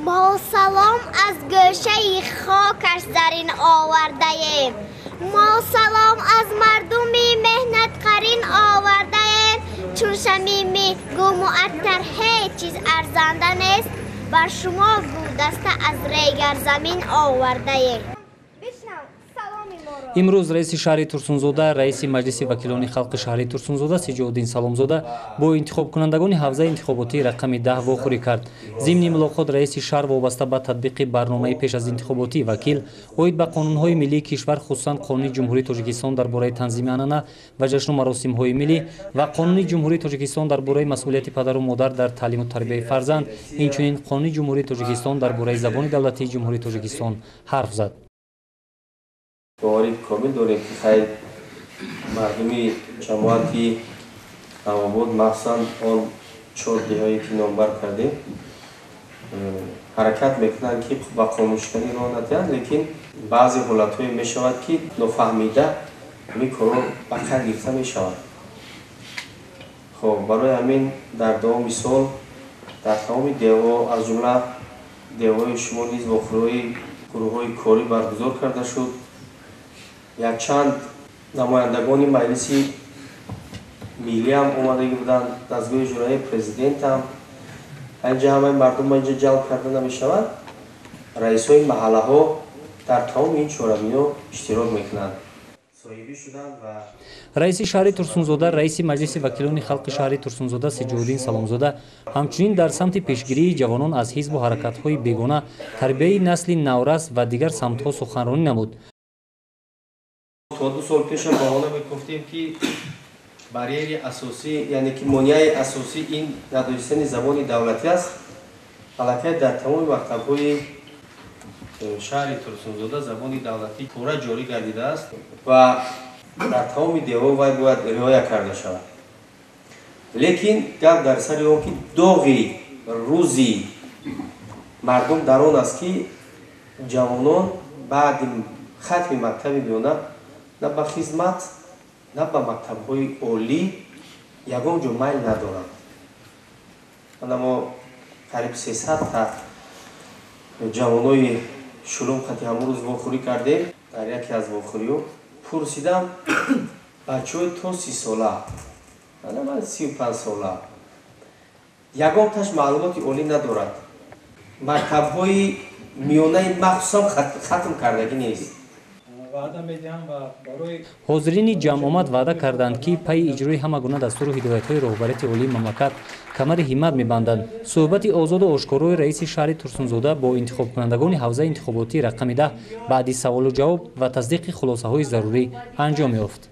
Мо салом аз гӯшаи хокаш зарин овардаем, мо салом аз мардуми меҳнатқарин овардаем. Чун шамими гул муаттар ҳеҷ чиз арзанда нест, бар шумо гулдаста аз Регарзамин овардаем. Имрӯз раиси шаҳри Турсунзода, раиси Маҷлиси вакилони халқи шаҳри Турсунзода Сиҷоддин Саломзода бо интихобкунандагони ҳавзаи интихоботии рақами 10 вохӯрӣ кард. Зимни мулоқот раиси шаҳр вобаста ба татбиқи барномаи пеш аз интихоботии вакил оид ба қонунҳои миллии кишвар, хусусан Қонуни Ҷумҳурии Тоҷикистон дар бораи танзими анъана ва ҷашну маросимҳои миллӣ ва Қонуни Ҷумҳурии Тоҷикистон дар бораи масъулияти падару модар дар таълиму тарбияи фарзанд, инчунин Қонуни Ҷумҳурии Тоҷикистон дар бораи забони давлатии Ҷумҳурии Тоҷикистон ҳарф зад. Боварӣ комил дорем, ки хайр, мардуми ҷамоати Навобод, махсусан он чор деҳое, ки номбар кардем, ҳаракат мекунанд, ки ба қонуншиканӣ роҳ надиҳанд, лекин баъзе ҳолатҳое мешавад, ки нофаҳмида ҳамин корҳо ба қайд гирифта мешавад. Хоб, барои ҳамин дар давоми сол дар тамоми деҳҳо, аз ҷумла деҳҳои шумо низ, вохӯриҳои гурӯҳҳои корӣ баргузор карда шуд. Якчанд намояндагони Маҷлиси миллиам омадагӣ буданд, дастгоҳи иҷроияи президентам. Инҷа ҳамаи мардум инҷа ҷалб карда намешавад. Раисҳои маҳаллаҳо дар тамоми ин чорабиниҳо иштирок мекунанд. Раиси шаҳри Турсунзода, раиси Маҷлиси вакилони халқи шаҳри Турсунзода Сиҷоддин Саломзода ҳамчунин дар самти пешгирии ҷавонон аз ҳизбу ҳаракатҳои бегона, тарбияи насли наврас ва дигар самтҳо суханронӣ намуд. То 2 сол пеша баҳона мегуфтем, ки барьери асосӣ, яъне ки монеаи асосӣ ин надонистани забони давлатӣ аст. Аллакай дар тамоми мактабҳои шаҳри Турсунзода забони давлатӣ пурра ҷорӣ гардидааст ва дар тамоми деҳҳо вай бояд риоя карда шавад. Лекин гап дар сари он, ки доғи рӯзи мардум дар он аст, ки ҷавонон баъди хатми мактаби миёна на ба хизмат, на ба мактабҳои олӣ ягон ҷо майл надоранд. Ана мо қариб 300 та ҷавонои шулум қати ҳамон рӯз вохӯрӣ кардем. Дар яке аз вохӯриҳо пурсидам: бачаҳои то 30 сола, ана ман 35 сола, ягонташ маълумоти олӣ надорад, мактабҳои миёнаи махсусам хатм кардагӣ нест. Ҳозирини ҷамъомад ваъда карданд, ки пайи иҷрои ҳама гуна дастуру ҳидоятҳои роҳбарияти олии мамлакат камари ҳиммат мебанданд. Суҳбати озоду ошкорои раиси шаҳри Турсунзода бо интихобкунандагони ҳавзаи интихоботии рақами 10 баъди саволу ҷавоб ва тасдиқи хулосаҳои зарурӣ анҷом ёфт.